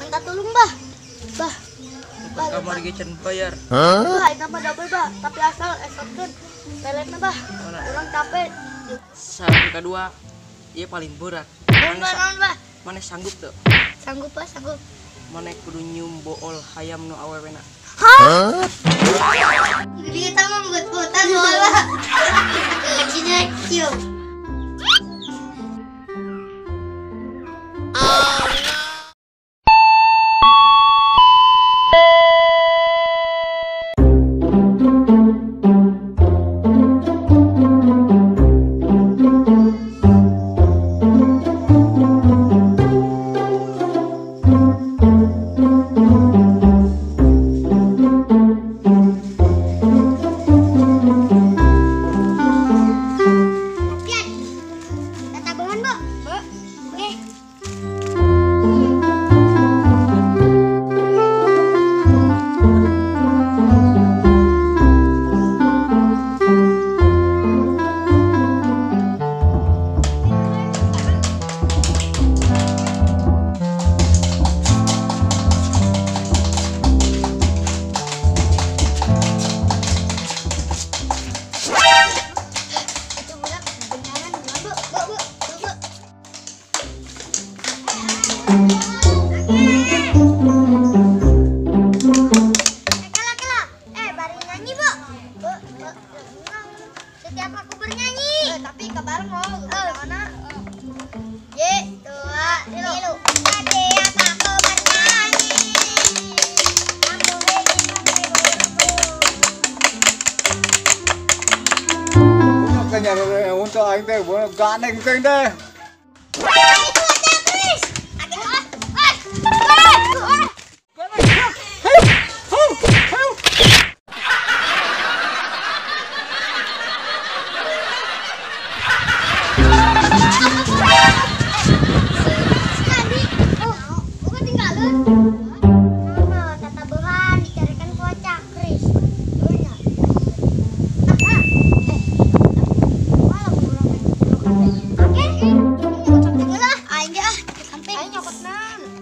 Minta tolong, Bah. Bah. Bah, Kamar ge can bayar. Bah, eta mah double, Bah. Tapi asal esotkeun peletna, Bah. Urang capek. Syarat kedua, ieu paling berat. Naon, Bah? Maneh sanggup teu? Sanggup, Bah, sanggup. Maneh kudu nyium bool hayam nu awewena. Hah? Jadi kita mah buat-buatan bola. Kecilnya cium. Setiap aku bernyanyi, tapi kabar mau mana? Ye, dua, tilu. Setiap aku bernyanyi, aku ingin menghibur. Untuk aing teh gandeng teh deh.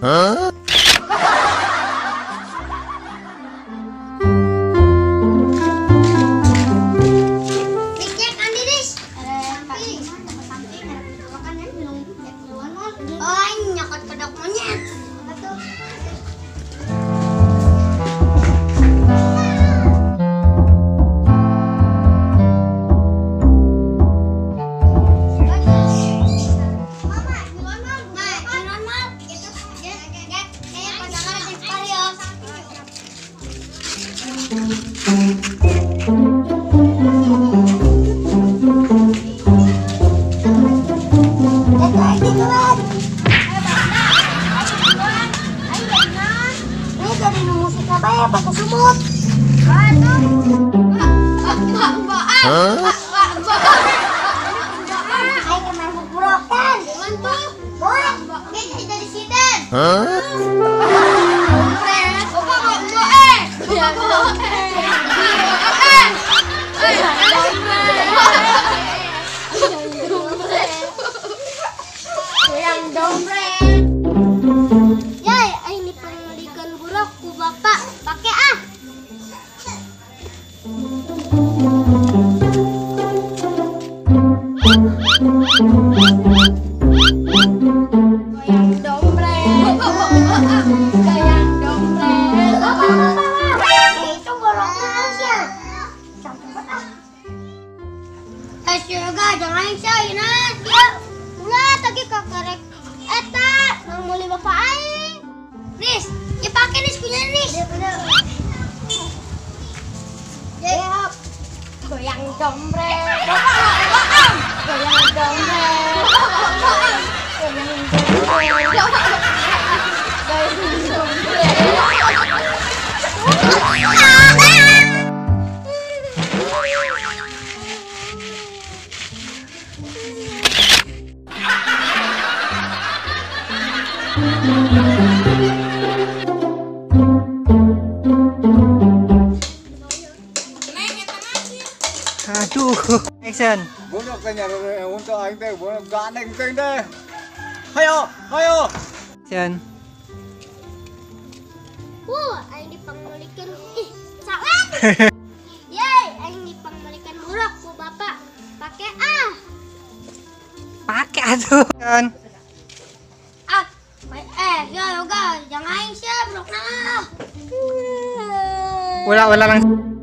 Huh? Oh, nyokot kedok monyet. Apa tuh? Huh? Ya, ini pembelikan buruk ku bapak. Pakai ah. Goyang dombreng. Goyang dombreng. Itu boroknya ya. Cepet ah. Juga jangan saya ya. Ulah tadi kakarek eta nang meuli bapak aing. Nis, ya pakai nis punya nis. Ya. Goyang dombreng. Goyang dombreng. Goyang dombreng. Goyang dombreng. Aduh, action. Bodoh kayaknya untuk aing teh, bodoh gandeng teh deh. Hayo, hayo. Action. Aing dipangmeulikeun. Ih, salah. Yeay, aing dipangmeulikeun buruk ku bapak. Pake ah. Pake atuh. Kan. Ah, ya yoga, jangan aing sia burukna. Ulah ulah langsung.